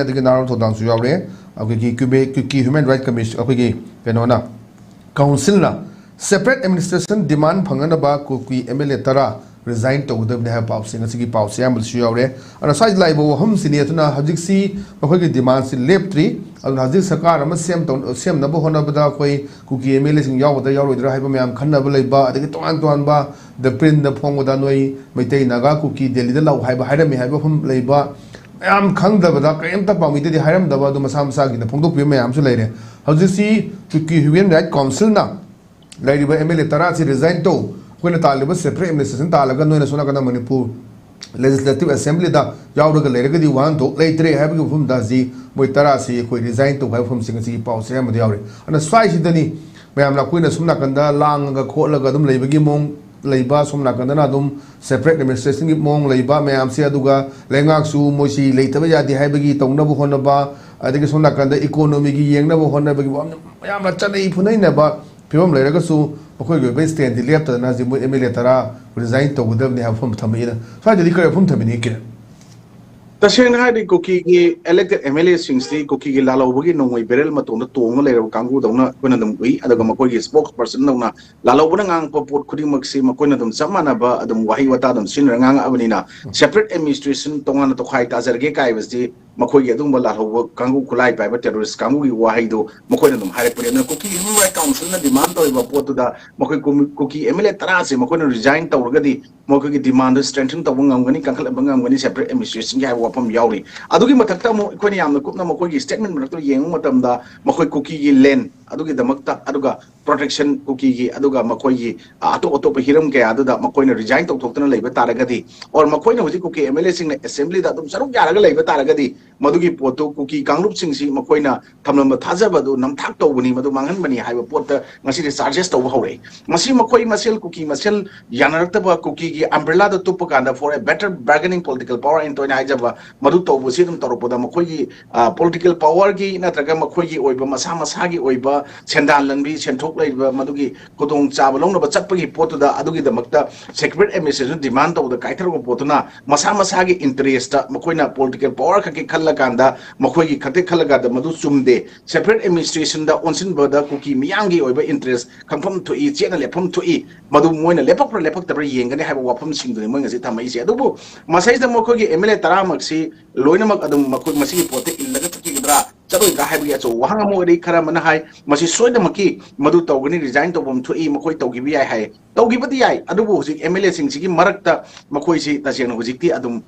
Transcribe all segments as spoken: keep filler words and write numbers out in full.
ꯑꯗꯒꯤ ꯅꯥꯔꯣꯜ ꯊꯧꯗꯥꯡꯁꯨ ꯌꯥꯎꯔꯦ꯫ ꯑꯩꯈꯣꯏꯒꯤ ꯀ꯭ꯌꯨꯕꯦ-, ꯀꯨꯀꯤ ꯍ꯭ꯌꯨꯃꯦꯟ ꯔꯥꯏꯠ ꯀꯃꯤꯁꯟ, ꯑꯩꯈꯣꯏꯒꯤ ꯀꯩꯅꯣꯅ, ꯀꯥꯎꯟꯁꯤꯜꯅ separate administration demand ꯐꯪꯅꯅꯕ Kuki M L A ꯇꯔꯥ resign ꯇꯧꯒꯗꯕꯅꯤ ꯍꯥꯏꯕ ꯄꯥꯎꯁꯦ, ꯉꯁꯤꯒꯤ ꯄꯥꯎꯁꯦ ꯑꯌꯥꯝꯕꯗꯁꯨ ꯌꯥꯎꯔꯦ꯫ ꯑꯗꯨꯅ ꯁ꯭ꯋꯥꯏꯗ ꯂꯥꯛꯏꯕ ꯋꯥꯐꯝꯁꯤꯅꯤ꯫ ꯑꯗꯨꯅ ꯍꯧꯖꯤꯛꯁꯤ ꯃꯈꯣꯏꯒꯤ demandꯁꯤ ꯂꯦꯞꯇ꯭ꯔꯤ꯫ ꯑꯗꯨꯅ ꯍꯧꯖꯤꯛ ꯁꯔꯀꯥꯔ ꯑꯃ ꯁꯦꯝ ꯇꯧ-, ꯁꯦꯝꯅꯕ ꯍꯣꯠꯅꯕꯗ ꯑꯩꯈꯣꯏ ꯀꯨꯀꯤ M L Aꯁꯤꯡ ꯌꯥꯎꯒꯗ꯭ꯔꯥ ꯌꯥꯎꯔꯣꯏꯗ꯭ꯔꯥ ꯍꯥꯏꯕ ꯃꯌꯥꯝ ꯈꯟꯅꯕ ꯂꯩꯕ, ꯑꯗꯒꯤ ꯇꯣꯉꯥꯟ ꯇꯣꯉꯥꯟꯕ ꯗ ꯄ꯭ꯔꯤꯟꯗ ꯐꯣꯡꯕꯗ ꯅꯣꯏ ꯃꯩꯇꯩ, ꯅꯥꯒꯥ, ꯀꯨꯀꯤ ꯗꯦꯜꯂꯤꯗ ꯂꯥꯛꯎ ꯍꯥꯏꯕ ꯍꯥꯏꯔꯝꯃꯤ ꯍꯥꯏꯕ ꯋꯥꯐꯝ ꯂꯩꯕ, ꯃꯌꯥꯝ ꯈꯪꯗꯕꯗ ꯀꯔꯤꯝꯇ ꯄꯥꯎꯃꯤꯗꯗꯤ ꯍꯥꯏꯔꯝꯗꯕ, ꯑꯗꯨ ꯃꯁꯥ ꯃꯁꯥꯒꯤꯅ ꯐꯣꯡꯗꯣꯛꯄꯤꯕ ꯃꯌꯥꯝꯁꯨ ꯂꯩꯔꯦ꯫ ꯍꯧꯖꯤꯛꯁꯤ ꯀꯨꯀꯤ ꯍ꯭ꯌꯨꯃꯦꯟ ꯔꯥꯏꯠ ꯀꯥꯎꯟꯁꯤꯜꯅ ꯂꯩꯔꯤꯕ M L A ꯇꯔꯥꯁꯤ resign ꯇꯧ, ꯑꯩꯈꯣꯏꯅ ꯇꯥꯜꯂꯤꯕ separate administration ꯇꯥꯜꯂꯒ ꯅꯣꯏꯅ ꯁꯣꯝ ꯅꯥꯀꯟꯗ ꯃꯅꯤꯄꯨꯔ Legislative Assemblyꯗ ꯌꯥꯎꯔꯒ ꯂꯩꯔꯒꯗꯤ ꯋꯥꯍꯟꯊꯣꯛ ꯂꯩꯇ꯭ꯔꯦ ꯍꯥꯏꯕꯒꯤ ꯋꯥꯐꯝꯗ ꯍꯧꯖꯤꯛ ꯃꯣꯏ ꯇꯔꯥꯁꯤ ꯑꯩꯈꯣꯏ resign ꯇꯧ ꯍꯥꯏꯕ ꯋꯥꯐꯝꯁꯤ ꯉꯁꯤꯒꯤ ꯄꯥꯎꯁꯦ ꯑꯌꯥꯝꯕꯗ ꯌꯥꯎꯔꯤ꯫ ꯑꯗꯨꯅ ꯁ꯭ꯋꯥꯏꯁꯤꯗꯅꯤ ꯃꯌꯥꯝꯅ ꯑꯩꯈꯣꯏꯅ ꯁꯣꯝ ꯅꯥꯀꯟꯗ ꯂꯥꯡꯉꯒ ꯈꯣꯠꯂꯒ ꯑꯗꯨꯝ ꯂꯩꯕꯒꯤ ꯃꯑꯣꯡ ꯂꯩꯕ, ꯁꯣꯝ ꯅꯥꯀꯟꯗꯅ ꯑꯗꯨꯝ separate administrationꯒꯤ ꯃꯑꯣꯡ ꯂꯩꯕ ꯃꯌꯥꯝꯁꯦ, ꯑꯗꯨꯒ ꯂꯩꯉꯥꯛꯁꯨ ꯃꯣꯏꯁꯤ ꯂꯩꯇꯕ ꯌꯥꯗꯦ ꯍꯥꯏꯕꯒꯤ ꯇꯧꯅꯕ ꯍꯣꯠꯅꯕ, ꯑꯗꯒꯤ ꯁꯣꯝ ꯅꯥꯀꯟꯗ economyꯒꯤ ꯌꯦꯡꯅꯕ ꯍꯣꯠꯅꯕꯒꯤ ꯃꯌꯥꯝꯅ ꯆꯠꯅꯩ ꯐꯨꯅꯩꯅꯕ ꯐꯤꯕꯝ ꯂꯩꯔꯒꯁꯨ ꯃꯈꯣꯏꯒꯤ ꯑꯣꯏꯕ standꯗꯤ ꯂꯦꯞꯇꯗꯅ ꯍꯧꯖꯤꯛ ꯃꯣꯏ M L A ꯇꯔꯥ resign ꯇꯧꯒꯗꯕꯅꯤ ꯍꯥꯏꯕ ꯋꯥꯐꯝ ꯊꯝꯃꯛꯏꯅ ꯁ꯭ꯋꯥꯏꯗꯗꯤ ꯀꯔꯤ ꯋꯥꯐꯝ ꯊꯝꯃꯤꯅꯤ, ꯀꯤꯔꯟ? ꯇꯁꯦꯡꯅ ꯍꯥꯏꯔꯗꯤ ꯀꯨꯀꯤꯒꯤ elected M L Aꯁꯤꯡꯁꯤ ꯀꯨꯀꯤꯒꯤ ꯂꯥꯜꯍꯧꯕꯒꯤ ꯅꯣꯡꯃꯩ barrel ꯃꯇꯣꯟꯗ ꯇꯣꯡꯉ ꯂꯩꯔꯕ ꯀꯥꯡꯕꯨꯗꯧꯅ ꯑꯩꯈꯣꯏꯅ ꯑꯗꯨꯝ ꯎꯏ꯫ ꯑꯗꯨꯒ ꯃꯈꯣꯏꯒꯤ spokespersonꯗꯧꯅ ꯂꯥꯜꯍꯧꯕꯅ ꯉꯥꯡꯉꯛꯄ ꯄꯣꯠ ꯈꯨꯗꯤꯡꯃꯛꯁꯤ ꯃꯈꯣꯏꯅ ꯑꯗꯨꯝ ꯆꯞ ꯃꯥꯟꯅꯕ ꯑꯗꯨꯝ ꯋꯥꯍꯩ ꯋꯥꯇꯥ ꯑꯗꯨꯝ ꯁꯤꯖꯤꯟꯅꯔ ꯉꯥꯡꯉꯛꯑꯕꯅꯤꯅ separate administration ꯇꯣꯉꯥꯟꯅ ꯇꯣꯈꯥꯏ ꯇꯥꯖꯔꯒꯦ ꯀꯥꯏꯕꯁꯤ ꯃꯈꯣꯏꯒꯤ ꯑꯗꯨꯒꯨꯝꯕ ꯂꯥꯜꯍꯧꯕ ꯀꯥꯡꯕꯨ, ꯈꯨꯠꯂꯥꯏ ꯄꯥꯏꯕ terrorist ꯀꯥꯡꯕꯨꯒꯤ ꯋꯥꯍꯩꯗꯣ ꯃꯈꯣꯏꯅ ꯑꯗꯨꯝ ꯍꯥꯏꯔꯛꯄꯅꯤ꯫ ꯑꯗꯨꯅ ꯀꯨꯀꯤ Human Rights Councilꯅ demand ꯇꯧꯔꯤꯕ ꯄꯣꯠꯇꯨꯗ ꯃꯈꯣꯏ ꯀꯨꯝ-, ꯀꯨꯀꯤ M L A ꯇꯔꯥꯁꯦ ꯃꯈꯣꯏꯅ resign ꯇꯧꯔꯒꯗꯤ ꯃꯈꯣꯏꯒꯤ demandꯗꯨ strengthen ꯇꯧꯕ ꯉꯝꯒꯅꯤ, ꯀꯟꯈꯠꯍꯟꯕ ꯉꯝꯒꯅꯤ separate administrationꯒꯤ ꯍꯥꯏꯕ ꯋꯥꯐꯝ ꯌꯥꯎꯔꯤ꯫ ꯑꯗꯨꯒꯤ ꯃꯊꯛꯇ ꯑꯃꯨꯛ ꯑꯩꯈꯣꯏꯅ ꯌꯥꯝꯅ ꯀꯨꯞꯅ ꯃꯈꯣꯏꯒꯤ statement ꯃꯔꯛꯇ ꯌꯦꯡꯕ ꯃꯇꯝꯗ ꯃꯈꯣꯏ ꯀꯨꯀꯤꯒꯤ land ꯑꯗꯨꯒꯤꯗꯃꯛꯇ, ꯑꯗꯨꯒ protection ꯀꯨꯀꯤꯒꯤ, ꯑꯗꯨꯒ ꯃꯈꯣꯏꯒꯤ, ꯑ, ꯑꯇꯣꯞ ꯑꯇꯣꯞꯄ ꯍꯤꯔꯝ ꯀꯌꯥꯗꯨꯗ ꯃꯈꯣꯏꯅ resign ꯇꯧꯊꯣꯛꯇꯅ ꯂꯩꯕ ꯇꯥꯔꯒꯗꯤ, or ꯃꯈꯣꯏꯅ ꯍꯧꯖꯤꯛ ꯀꯨꯀꯤ M L Aꯁꯤꯡꯅ assemblyꯗ ꯑꯗꯨꯝ ꯁꯔꯨꯛ ꯌꯥꯔꯒ ꯂꯩꯕ ꯇꯥꯔꯒꯗꯤ, ꯃꯗꯨꯒꯤ ꯄꯣꯠꯇꯨ ꯀꯨꯀꯤ ꯀꯥꯡꯂꯨꯞꯁꯤꯡꯁꯤ ꯃꯈꯣꯏꯅ ꯊꯝꯂꯝꯕ ꯊꯥꯖꯕꯗꯨ ꯅꯝꯊꯥꯛ ꯇꯧꯕꯅꯤ, ꯃꯗꯨ ꯃꯥꯡꯍꯟꯕꯅꯤ ꯍꯥꯏꯕ ꯄꯣꯠꯇ ꯉꯁꯤꯗꯤ charges ꯇꯧꯕ ꯍꯧꯔꯛꯏ꯫ ꯃꯁꯤ ꯃꯈꯣꯏ ꯃꯁꯦꯜ, ꯀꯨꯀꯤ ꯃꯁꯦꯜ ꯌꯥꯅꯔꯛꯇꯕ, ꯀꯨꯀꯤꯒꯤ umbrellaꯗ ꯇꯨꯞꯄ ꯀꯥꯟꯗ for a better bargaining political power ꯍꯥꯏꯅ ꯇꯣꯏꯅ ꯍꯥꯏꯖꯕ ꯃꯗꯨ ꯇꯧꯕꯁꯤ ꯑꯗꯨꯝ ꯇꯧꯔꯛꯄꯗ ꯃꯈꯣꯏꯒꯤ ꯄꯣꯂꯤꯇꯤꯀꯦꯜ ꯄꯋꯔꯒꯤ ꯅꯠꯇ꯭ꯔꯒ ꯃꯈꯣꯏꯒꯤ ꯑꯣꯏꯕ ꯃꯁꯥ ꯃꯁꯥꯒꯤ ꯑꯣꯏꯕ ꯁꯦꯟꯗꯥꯟ ꯂꯝꯕꯤ ꯁꯦꯟꯊꯣꯛ ꯂꯩꯕ ꯃꯗꯨꯒꯤ ꯈꯨꯗꯣꯡꯆꯥꯕ ꯂꯧꯅꯕ ꯆꯠꯄꯒꯤ ꯄꯣꯠꯇꯨꯗ ꯑꯗꯨꯒꯤꯗꯃꯛꯇ ꯁꯦꯄꯔꯦꯠ ꯑꯦꯗꯃꯤꯅꯤꯁꯇ꯭ꯔꯦꯁꯟ ꯗꯤꯃꯥꯟ ꯇꯧꯕꯗ ꯀꯥꯏꯊꯔꯛꯄ ꯄꯣꯠꯇꯨꯅ ꯃꯁꯥ ꯃꯁꯥꯒꯤ ꯏꯟꯇꯔꯦꯁꯇ ꯃꯈꯣꯏꯅ ꯄꯣꯂꯤꯇꯤꯀꯦꯜ ꯄꯋꯔ ꯈꯛꯀꯤ ꯈꯜꯂꯀꯥꯟꯗ ꯃꯈꯣꯏꯒꯤ ꯈꯛꯇ ꯈꯜꯂꯀꯥꯟꯗ ꯃꯗꯨ ꯆꯨꯝꯗꯦ꯫ ꯁꯦꯄꯔꯦꯠ ꯑꯦꯗꯃꯤꯅꯤꯁꯇ꯭ꯔꯦꯁꯟꯗ ꯑꯣꯟꯁꯤꯟꯕꯗ ꯀꯨꯀꯤ ꯃꯤꯌꯥꯝꯒꯤ ꯑꯣꯏꯕ ꯏꯟꯇꯔꯦꯁ ꯈꯪꯐꯝ ꯊꯣꯛꯏ, ꯆꯦꯠꯅ ꯂꯦꯞꯐꯝ ꯊꯣꯛꯏ꯫ ꯃꯗꯨ ꯃꯣꯏꯅ ꯂꯦꯞꯄꯛꯄ꯭ꯔꯥ ꯂꯦꯞꯄꯛꯇꯕ꯭ꯔꯥ ꯌꯦꯡꯒꯅꯤ ꯍꯥꯏꯕ ꯋꯥꯐꯝꯁꯤꯡꯗꯨꯅꯤ ꯃꯣꯏ ꯉꯁꯤ ꯊꯝꯃꯛꯏꯁꯦ꯫ ꯑꯗꯨꯕꯨ ꯃꯁꯩꯁꯤꯗ ꯃꯈꯣꯏꯒꯤ ꯑꯦꯝ ꯑꯦꯜ ꯑꯦ ꯇꯔꯥꯃꯛꯁꯤ ꯂꯣꯏꯅꯃꯛ ꯑꯗꯨꯝ ꯃꯈꯣꯏ ꯃꯁꯤꯒꯤ ꯄꯣꯠꯇ ꯏꯜꯂꯒ ꯆꯠꯈꯤꯒꯗ꯭ꯔꯥ ꯆꯠꯂꯣꯏꯗ꯭ꯔꯥ ꯍꯥꯏꯕꯒꯤ ꯑꯆꯧꯕ ꯋꯥꯍꯪ ꯑꯃ ꯑꯣꯏꯔꯤ꯫ ꯈꯔ ꯑꯃꯅ ꯍꯥꯏ ꯃꯁꯤ ꯁꯣꯏꯗꯅꯃꯛꯀꯤ ꯃꯗꯨ ꯇꯧꯒꯅꯤ, ꯔꯤꯖꯥꯏꯟ ꯇꯧꯐꯝ ꯊꯣꯛꯏ, ꯃꯈꯣꯏ ꯇꯧꯈꯤꯕ ꯌꯥꯏ ꯍꯥꯏ꯫ ꯇꯧꯈꯤꯕꯗꯤ ꯌꯥꯏ, ꯑꯗꯨꯕꯨ ꯍꯧꯖꯤꯛ ꯑꯦꯝ ꯑꯦꯜ ꯑꯦꯁꯤꯡꯁꯤꯒꯤ ꯃꯔꯛꯇ ꯃꯈꯣꯏꯁꯤ ꯇꯁꯦꯡꯅ ꯍꯧꯖꯤꯛꯇꯤ ꯑꯗꯨꯝ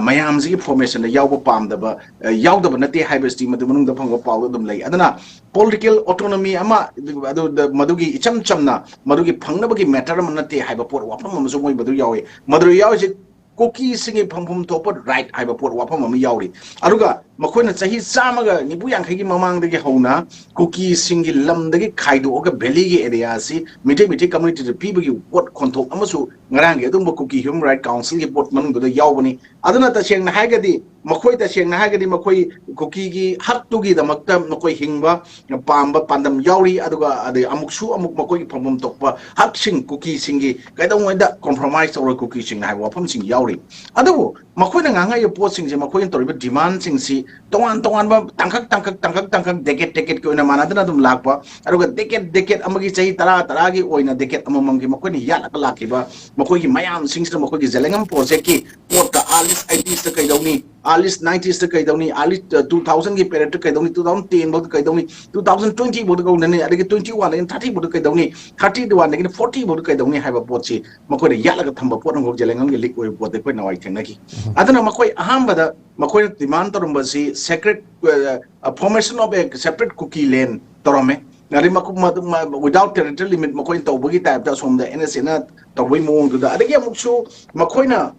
ꯃꯌꯥꯝꯁꯤꯒꯤ ꯐꯣꯔꯃꯦꯁꯟꯗ ꯌꯥꯎꯕ ꯄꯥꯝꯗꯕ ꯌꯥꯎꯗꯕ ꯅꯠꯇꯦ ꯍꯥꯏꯕꯁꯤ ꯃꯗꯨ ꯃꯅꯨꯡꯗ ꯐꯪꯕ ꯄꯥꯎꯗ ꯑꯗꯨꯝ ꯂꯩ꯫ ꯑꯗꯨꯅ ꯄꯣꯂꯤꯇꯤꯀꯦꯜ ꯑꯣꯇꯣꯅꯣꯃꯤ ꯑꯃ ꯑꯗꯨ ꯃꯗꯨꯒꯤ ꯏꯆꯝ ꯆꯝꯅ ꯃꯗꯨꯒꯤ ꯐꯪꯅꯕꯒꯤ ꯃꯦꯇꯔ ꯑꯃ ꯅꯠꯇꯦ ꯍꯥꯏꯕ ꯄꯣꯠ ꯋꯥꯐꯝ ꯑꯃꯁꯨ ꯃꯣꯏ ꯃꯗꯨ ꯌꯥꯎꯏ꯫ ꯃꯗꯨ ꯌꯥꯎꯔꯤꯁꯦ ꯀꯨꯀꯤꯁꯤꯡꯒꯤ ꯐꯪꯐꯝ ꯊꯣꯛꯄ ꯔꯥꯏꯠ ꯍꯥꯏꯕ ꯄꯣꯠ ꯋꯥꯐꯝ ꯑꯃ ꯌꯥꯎꯔꯤ꯫ ꯑꯗꯨꯒ ꯃꯈꯣꯏꯅ ꯆꯍꯤ ꯆꯥꯝꯃꯒ ꯅꯤꯐꯨ ꯌꯥꯡꯈꯩꯒꯤ ꯃꯃꯥꯡꯗꯒꯤ ꯍꯧꯅ ꯀꯨꯀꯤꯁꯤꯡꯒꯤ ꯂꯝꯗꯒꯤ ꯈꯥꯏꯗꯣꯛꯑꯒ ꯚꯦꯂꯤꯒꯤ ꯑꯦꯔꯤꯌꯥ ꯑꯁꯤ ꯃꯤꯇꯩ ꯃꯤꯇꯩ ꯀꯝꯃ꯭ꯌꯨꯅꯤꯇꯤꯗ ꯄꯤꯕꯒꯤ ꯄꯣꯠ ꯈꯣꯟꯊꯣꯛ ꯑꯃꯁꯨ ꯉꯔꯥꯡꯒꯤ ꯑꯗꯨꯒꯨꯝꯕ ꯀꯨꯀꯤ ꯍ꯭ꯌꯨꯃꯦꯟ ꯔꯥꯏꯠ ꯀꯥꯎꯟꯁꯤꯜꯒꯤ ꯄꯣꯠ ꯃꯅꯨꯡꯗꯨꯗ ꯌꯥꯎꯕꯅꯤ꯫ ꯑꯗꯨꯅ ꯇꯁꯦꯡꯅ ꯍꯥꯏꯔꯒꯗꯤ ꯃꯈꯣꯏ ꯇꯁꯦꯡꯅ ꯍꯥꯏꯔꯒꯗꯤ ꯃꯈꯣꯏ ꯀꯨꯀꯤꯒꯤ ꯍꯛꯇꯨꯒꯤꯗꯃꯛꯇ ꯃꯈꯣꯏ ꯍꯤꯡꯕ ꯄꯥꯝꯕ ꯄꯥꯟꯗꯝ ꯌꯥꯎꯔꯤ꯫ ꯑꯗꯨꯒ ꯑꯗꯩ ꯑꯃꯨꯛꯁꯨ ꯑꯃꯨꯛ ꯃꯈꯣꯏꯒꯤ ꯐꯪꯐꯝ ꯊꯣꯛꯄ ꯍꯛꯁꯤꯡ ꯀꯨꯀꯤꯁꯤꯡꯒꯤ ꯀꯩꯗꯧꯉꯩꯗ ꯀꯣꯝꯄ꯭ꯔꯣꯃꯥꯏꯁ ꯇꯧꯔꯣꯏ ꯀꯨꯀꯤꯁꯤꯡꯅ ꯍꯥꯏꯕ ꯋꯥꯐꯝꯁꯤꯡ ꯌꯥꯎꯔꯤ꯫ ꯑꯗꯨꯕꯨ ꯃꯈꯣꯏꯅ ꯉꯥꯡꯉꯛꯏꯕ ꯄꯣꯠꯁꯤꯡꯁꯦ, ꯃꯈꯣꯏꯅ ꯇꯧꯔꯤꯕ ꯗꯤꯃꯥꯟꯁꯤꯡꯁꯤ ꯇꯣꯉꯥꯟ ꯇꯣꯉꯥꯟꯕ ꯇꯥꯡꯀꯛ ꯇꯥꯡꯀꯛ ꯇꯥꯡꯀꯛ ꯇꯥꯡꯀꯛ ꯗꯦꯀꯦꯠ ꯗꯦꯀꯦꯠꯀꯤ ꯑꯣꯏꯅ ꯃꯥꯟꯅꯗꯅ ꯑꯗꯨꯝ ꯂꯥꯛꯄ, ꯑꯗꯨꯒ ꯗꯦꯀꯦꯠ ꯗꯦꯀꯦꯠ ꯑꯃꯒꯤ ꯆꯍꯤ ꯇꯔꯥ ꯇꯔꯥꯒꯤ ꯑꯣꯏꯅ ꯗꯦꯀꯦꯠ ꯑꯃꯃꯝꯒꯤ ꯃꯈꯣꯏꯅ ꯌꯥꯠꯂꯒ ꯂꯥꯛꯈꯤꯕ ꯃꯈꯣꯏꯒꯤ ꯃꯌꯥꯝꯁꯤꯡꯁꯤꯗ ꯃꯈꯣꯏꯒꯤ ꯖꯦꯂꯦꯡꯉꯝ ꯄ꯭ꯔꯣꯖꯦꯛꯀꯤ ꯄꯣꯠꯇ ꯑꯥꯔꯂꯤꯁ ꯑꯩꯇꯤꯁꯇ ꯀꯩꯗꯧꯅꯤ, ꯑꯥꯔꯂꯤꯁ ꯅꯥꯏꯟꯇꯤꯁꯇ ꯀꯩꯗꯧꯅꯤ, ꯑꯥꯔꯂꯤ ꯇꯨ ꯊꯥꯎꯖꯟꯒꯤ ꯄꯦꯔꯦꯠꯇ ꯀꯩꯗꯧꯅꯤ, ꯇꯨ ꯊꯥꯎꯖꯟ ꯇꯦꯟ ꯐꯥꯎꯗ ꯀꯩꯗꯧꯅꯤ, ꯇꯨ ꯊꯥꯎꯖꯟ ꯇ꯭ꯋꯦꯟꯇꯤ ꯐꯥꯎꯗ ꯀꯩꯗꯧꯅꯤ, ꯑꯗꯒꯤ ꯇ꯭ꯋꯦꯟꯇꯤ ꯋꯥꯟꯗꯒꯤꯅ ꯊꯥꯔꯇꯤ ꯐꯥꯎꯗ ꯀꯩꯗꯧꯅꯤ, ꯊꯥꯔꯇꯤ ꯋꯥꯟꯗꯒꯤꯅ ꯐꯣꯔꯇꯤ ꯐꯥꯎꯗ ꯀꯩꯗꯧꯅꯤ ꯍꯥꯏꯕ ꯄꯣꯠꯁꯤ ꯃꯈꯣꯏꯅ ꯌꯥꯠꯂꯒ ꯊꯝꯕ ꯄꯣꯠ ꯑꯃꯈꯛ ꯖꯦꯂꯦꯡꯉꯝꯒꯤ ꯂꯤꯛ ꯑꯣꯏꯕ ꯄꯣꯠꯇ ꯑꯩꯈꯣꯏ ꯅꯋꯥꯏ ꯊꯦꯡꯅꯈꯤ꯫ ꯑꯗꯨꯅ ꯃꯈꯣꯏ ꯑꯍꯥꯟꯕꯗ ꯃꯈꯣꯏꯅ ꯗꯤꯃꯥꯟ ꯇꯧꯔꯝꯕꯁꯤ secret formation of a separate Kuki land ꯇꯧꯔꯝꯃꯦ꯫ ꯑꯗꯩ ꯃꯈꯣꯏ ꯃꯗꯨ ꯃ-, ꯋꯤꯗꯥꯎꯠ ꯇꯦꯔꯤꯇꯣꯔꯤ ꯂꯤꯃꯤꯠ ꯃꯈꯣꯏꯅ ꯇꯧꯕꯒꯤ ꯇꯥꯏꯞꯇ ꯑꯁꯣꯝꯗ ꯑꯦꯟ ꯑꯦꯁ ꯑꯦꯅ ꯇꯧꯕꯒꯤ ꯃꯑꯣꯡꯗꯨꯗ꯫ ꯑꯗꯒꯤ ꯑꯃꯨꯛꯁꯨ ꯃꯈꯣꯏꯅ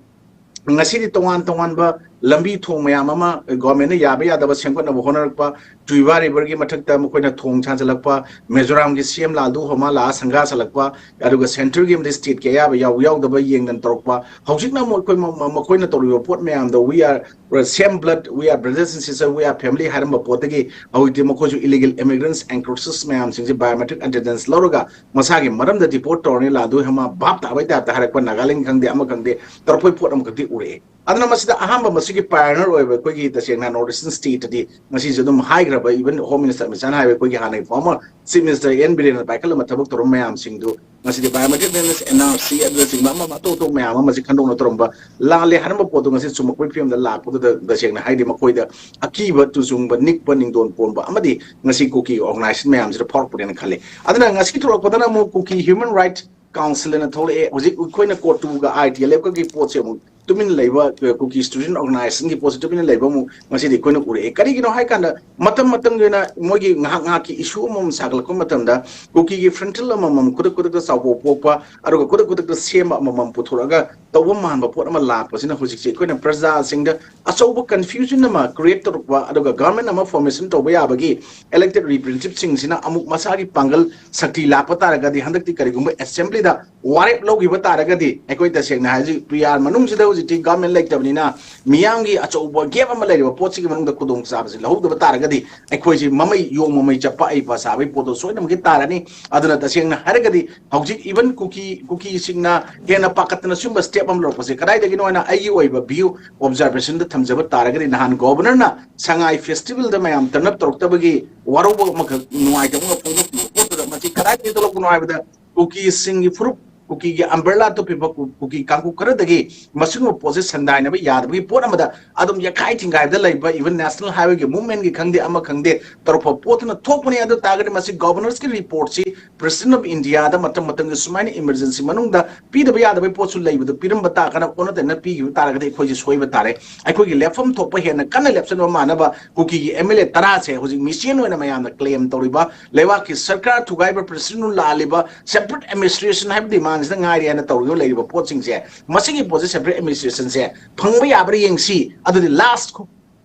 ꯉꯁꯤꯗꯤ ꯇꯣꯉꯥꯟ ꯇꯣꯉꯥꯟꯕ ꯂꯝꯕꯤ ꯊꯣꯡ ꯃꯌꯥꯝ ꯑꯃ ꯒꯣꯔꯃꯦꯟꯅ ꯌꯥꯕ ꯌꯥꯗꯕ ꯁꯦꯝꯒꯠꯅꯕ ꯍꯣꯠꯅꯔꯛꯄ, ꯇꯨꯏꯕꯥ ꯔꯤꯚꯔꯒꯤ ꯃꯊꯛꯇ ꯃꯈꯣꯏꯅ ꯊꯣꯡ ꯁꯥꯖꯤꯜꯂꯛꯄ, ꯃꯤꯖꯣꯔꯥꯝꯒꯤ ꯁꯤ ꯑꯦꯝ ꯂꯥꯜꯗꯨ ꯍꯣꯃꯥ ꯂꯥꯛꯑ ꯁꯪꯒꯥ ꯁꯥꯜꯂꯛꯄ, ꯑꯗꯨꯒ ꯁꯦꯟꯇꯔꯒꯤ ꯑꯃꯗꯤ ꯁ꯭ꯇꯦꯠꯀꯤ ꯑꯌꯥꯕ ꯌꯥꯎ-, ꯌꯥꯎꯗꯕ ꯌꯦꯡꯗꯅ ꯇꯧꯔꯛꯄ꯫ ꯍꯧꯖꯤꯛꯅ ꯑꯃꯨꯛ ꯑꯩꯈꯣꯏ ꯃ-, ꯃ-, ꯃꯈꯣꯏꯅ ꯇꯧꯔꯤꯕ ꯄꯣꯠ ꯃꯌꯥꯝꯗꯣ we are same blood, we are brothers and sisters, we are family ꯍꯥꯏꯔꯝꯕ ꯄꯣꯠꯇꯒꯤ ꯍꯧꯖꯤꯛꯇꯤ ꯃꯈꯣꯏꯁꯨ illegal immigrants, encroachers ꯃꯌꯥꯝꯁꯤꯡꯁꯦ biometric attendance ꯂꯧꯔꯒ ꯃꯁꯥꯒꯤ ꯃꯔꯝꯗ deport ꯇꯧꯔꯅꯤ, ꯂꯥꯟꯗꯣꯏ ꯍꯃꯥ ꯚꯥꯞ ꯇꯥꯕꯩ ꯇꯥꯏꯞꯇ ꯍꯥꯏꯔꯛꯄ ꯅꯥꯒꯥꯂꯦꯟ ꯈꯪꯗꯦ, ꯑꯃ ꯈꯪꯗꯦ, ꯇꯧꯔꯛꯄꯩ ꯄꯣꯠ ꯑꯃꯈꯛꯇꯤ ꯎꯔꯛꯑꯦ꯫ ꯑꯗꯨꯅ ꯃꯁꯤꯗ ꯑꯍꯥꯟꯕ ꯃꯁꯤꯒꯤ pioneer ꯑꯣꯏꯕ ꯑꯩꯈꯣꯏꯒꯤ ꯇꯁꯦꯡꯅ North Eastern state ꯇꯗꯤ ꯉꯁꯤꯁꯨ ꯑꯗꯨꯝ ꯍꯥꯏꯈ꯭ꯔꯕ, even Home Minister ꯑꯃꯤꯠ ꯁꯥꯍꯅ ꯍꯥꯏꯕ ꯑꯩꯈꯣꯏꯒꯤ ꯍꯥꯟꯅꯒꯤ former Chief Minister ꯑꯦꯟ ꯕꯤꯔꯦꯟꯅ ꯄꯥꯏꯈꯠꯂ ꯃꯊꯕꯛ ꯇꯧꯔꯝꯕ ꯃꯌꯥꯝꯁꯤꯡꯗꯨ ꯉꯁꯤꯗꯤ biometric attendance, N R C ꯑꯗꯨꯅꯆꯤꯡꯕ ꯑꯃ ꯑꯃ ꯑꯇꯣꯞ ꯑꯇꯣꯞꯄ ꯃꯌꯥꯝ ꯑꯃ ꯃꯁꯤ ꯈꯟꯗꯣꯛꯅ ꯇꯧꯔꯝꯕ ꯂꯥꯜꯂꯦ ꯍꯥꯏꯔꯝꯕ ꯄꯣꯠꯇꯨ ꯉꯁꯤ ꯆꯨꯝꯃꯛꯄꯒꯤ ꯐꯤꯕꯝꯗ ꯂꯥꯛꯄꯗꯨꯗ ꯇꯁꯦꯡꯅ ꯍꯥꯏꯗꯤ ꯃꯈꯣꯏꯗ ꯑꯀꯤꯕ ꯇꯨꯖꯨꯡꯕ, ꯅꯤꯛꯄ, ꯅꯤꯡꯗꯣꯟ ꯄꯣꯟꯕ ꯑꯃꯗꯤ ꯉꯁꯤ ꯀꯨꯀꯤ organization ꯃꯌꯥꯝꯁꯤꯗ ꯐꯥꯎꯔꯛꯄꯅꯦꯅ ꯈꯜꯂꯤ꯫ ꯑꯗꯨꯅ ꯉꯁꯤ ꯊꯣꯛꯂꯛꯄꯗꯅ ꯑꯃꯨꯛ Kuki Human Right Council ꯑꯅ ꯊꯣꯛꯂꯛꯑꯦ꯫ ꯍꯧꯖꯤꯛ ꯑꯩꯈꯣꯏꯅ CoTU ꯒ I T L F ꯀꯒꯤ ꯄꯣꯠꯁꯦ ꯑꯃꯨꯛ ꯇꯨꯃꯤꯟ ꯂꯩꯕ, ꯑ, Kuki Student Organization ꯒꯤ ꯄꯣꯠꯁꯦ ꯇꯨꯃꯤꯟꯅ ꯂꯩꯕ ꯑꯃꯨꯛ ꯉꯁꯤꯗꯤ ꯑꯩꯈꯣꯏꯅ ꯎꯔꯛꯑꯦ꯫ ꯀꯔꯤꯒꯤꯅꯣ ꯍꯥꯏ ꯀꯥꯟꯗ ꯃꯇꯝ ꯃꯇꯝꯒꯤ ꯑꯣꯏꯅ ꯃꯣꯏꯒꯤ ꯉꯥꯏꯍꯥꯛ ꯉꯥꯏꯍꯥꯛꯀꯤ issue ꯑꯃꯃꯝ ꯁꯥꯒꯠꯂꯛꯄ ꯃꯇꯝꯗ ꯀꯨꯀꯤꯒꯤ frontal ꯑꯃꯃꯝ ꯈꯨꯗꯛ ꯈꯨꯗꯛꯇ ꯆꯥꯎꯄꯣꯛ ꯄꯣꯛꯄ, ꯑꯗꯨꯒ ꯈꯨꯗꯛ ꯈꯨꯗꯛꯇ ꯁꯦꯝꯕ ꯑꯃꯃꯝ ꯄꯨꯊꯣꯔꯛꯑꯒ ꯇꯧꯕ ꯃꯥꯟꯕ ꯄꯣꯠ ꯑꯃ ꯂꯥꯛꯄꯁꯤꯅ ꯍꯧꯖꯤꯛꯁꯦ ꯑꯩꯈꯣꯏꯅ ꯄ꯭ꯔꯖꯥꯁꯤꯡꯗ ꯑꯆꯧꯕ confusion ꯑꯃ create ꯇꯧꯔꯛꯄ, ꯑꯗꯨꯒ government ꯑꯃ formation ꯇꯧꯕ ꯌꯥꯕꯒꯤ elected representative ꯁꯤꯡꯁꯤꯅ ꯑꯃꯨꯛ ꯃꯁꯥꯒꯤ ꯄꯥꯡꯒꯜ ꯁꯛꯇꯤ ꯂꯥꯛꯄ ꯇꯥꯔꯒꯗꯤ ꯍꯟꯗꯛꯇꯤ ꯀꯔꯤꯒꯨꯝꯕ assembly ꯗ ꯋꯥꯔꯦꯞ ꯂꯧꯈꯤꯕ ꯇꯥꯔꯒꯗꯤ ꯑꯩꯈꯣꯏ ꯇꯁꯦꯡꯅ ꯍꯥꯏꯖꯩ, ꯄꯤ ꯑꯥꯔ ꯃꯅꯨꯡꯁꯤꯗ ꯍꯧꯖꯤꯛꯇꯤ government ꯂꯩꯇꯕꯅꯤꯅ ꯃꯤꯌꯥꯝꯒꯤ ꯑꯆꯧꯕ gap ꯑꯃ ꯂꯩꯔꯤꯕ ꯄꯣꯠꯁꯤꯒꯤ ꯃꯅꯨꯡꯗ ꯈꯨꯗꯣꯡꯆꯥꯕꯁꯤ ꯂꯧꯍꯧꯗꯕ ꯇꯥꯔꯒꯗꯤ ꯑꯩꯈꯣꯏꯁꯤ ꯃꯃꯩ ꯌꯣꯡ ꯃꯃꯩ ꯆꯞꯄ ꯑꯩ ꯄ ꯁꯥꯕꯒꯤ ꯄꯣꯠꯇꯣ ꯁꯣꯏꯗꯅꯃꯛꯀꯤ ꯇꯥꯔꯅꯤ꯫ ꯑꯗꯨꯅ ꯇꯁꯦꯡꯅ ꯍꯥꯏꯔꯒꯗꯤ ꯍꯧꯖꯤꯛ even ꯀꯨꯀꯤ, ꯀꯨꯀꯤꯁꯤꯡꯅ ꯍꯦꯟꯅ ꯄꯥꯈꯠꯇꯅ ꯁꯤꯒꯨꯝꯕ step ꯑꯃ ꯂꯧꯔꯛꯄꯁꯦ ꯀꯗꯥꯏꯗꯒꯤꯅꯣ ꯍꯥꯏꯅ ꯑꯩꯒꯤ ꯑꯣꯏꯕ view observation ꯗ ꯊꯝꯖꯕ ꯇꯥꯔꯒꯗꯤ ꯅꯍꯥꯟ governor ꯅ ꯁꯉꯥꯏ festival ꯗ ꯃꯌꯥꯝ turn up ꯇꯧꯔꯛꯇꯕꯒꯤ ꯋꯥꯔꯧꯕ ꯑꯃꯈꯛ ꯅꯨꯡꯉꯥꯏꯇꯕ ꯑꯃ ꯐꯣꯡꯗꯣꯛꯈꯤꯕ ꯄꯣꯠꯇꯨꯗ ꯃꯁꯤ ꯀꯗꯥꯏꯗꯒꯤ ꯊꯣꯛꯂꯛꯄꯅꯣ ꯍꯥꯏꯕꯗ ꯀꯨꯀꯤꯁꯤꯡꯒꯤ ꯐꯨꯔꯨꯞ, ꯀꯨꯀꯤꯒꯤ umbrella ꯇꯨꯞꯄꯤꯕ ꯀꯨ-, ꯀꯨꯀꯤ ꯀꯥꯡꯕꯨ ꯈꯔꯗꯒꯤ ꯃꯁꯤꯒꯨꯝꯕ ꯄꯣꯠꯁꯦ ꯁꯟꯗꯥꯏꯅꯕ ꯌꯥꯗꯕꯒꯤ ꯄꯣꯠ ꯑꯃꯗ ꯑꯗꯨꯝ ꯌꯥꯈꯥꯏ ꯊꯤꯡꯒꯥꯏꯕꯗ ꯂꯩꯕ, even National Highway ꯒꯤ movement ꯀꯤ ꯈꯪꯗꯦ, ꯑꯃ ꯈꯪꯗꯦ, ꯇꯧꯔꯛꯄ ꯄꯣꯠꯇꯨꯅ ꯊꯣꯛꯄꯅꯤ꯫ ꯑꯗꯨ ꯇꯥꯔꯒꯗꯤ ꯃꯁꯤ governors ꯀꯤ report ꯁꯤ President of India ꯗ ꯃꯇꯝ ꯃꯇꯝꯒꯤ ꯁꯨꯃꯥꯏꯅ emergency ꯃꯅꯨꯡꯗ ꯄꯤꯗꯕ ꯌꯥꯗꯕꯒꯤ ꯄꯣꯠꯁꯨ ꯂꯩꯕꯗꯨ ꯄꯤꯔꯝꯕ ꯇꯥꯔꯒꯅ ꯑꯣꯟꯅ ꯇꯩꯅ ꯄꯤꯈꯤꯕ ꯇꯥꯔꯒꯗꯤ ꯑꯩꯈꯣꯏꯁꯦ ꯁꯣꯏꯕ ꯇꯥꯔꯦ꯫ ꯑꯩꯈꯣꯏꯒꯤ ꯂꯦꯞꯐꯝ ꯊꯣꯛꯄ ꯍꯦꯟꯅ ꯀꯟꯅ ꯂꯦꯞꯁꯤꯟꯕ ꯃꯥꯟꯅꯕ ꯀꯨꯀꯤꯒꯤ M L A ꯇꯔꯥꯁꯦ ꯍꯧꯖꯤꯛ ꯃꯤꯆꯦꯟ ꯑꯣꯏꯅ ꯃꯌꯥꯝꯅ claim ꯇꯧꯔꯤꯕ, ꯂꯩꯕꯥꯛꯀꯤ ꯁꯔꯀꯥꯔ ꯊꯨꯒꯥꯏꯕ president ꯅ ꯂꯥꯜꯂꯤꯕ, separate administration ꯍꯥꯏꯕ demand ꯁꯤꯗ ꯉꯥꯏꯔꯦ ꯍꯥꯏꯅ ꯇꯧꯔꯒ ꯂꯩꯔꯤꯕ ꯄꯣꯠꯁꯤꯡꯁꯦ, ꯃꯁꯤꯒꯤ ꯄꯣꯠꯁꯦ separate administration ꯁꯦ ꯐꯪꯕ ꯌꯥꯕ꯭ꯔꯥ ꯌꯦꯡꯁꯤ꯫ ꯑꯗꯨꯗꯤ last ꯈꯣ-,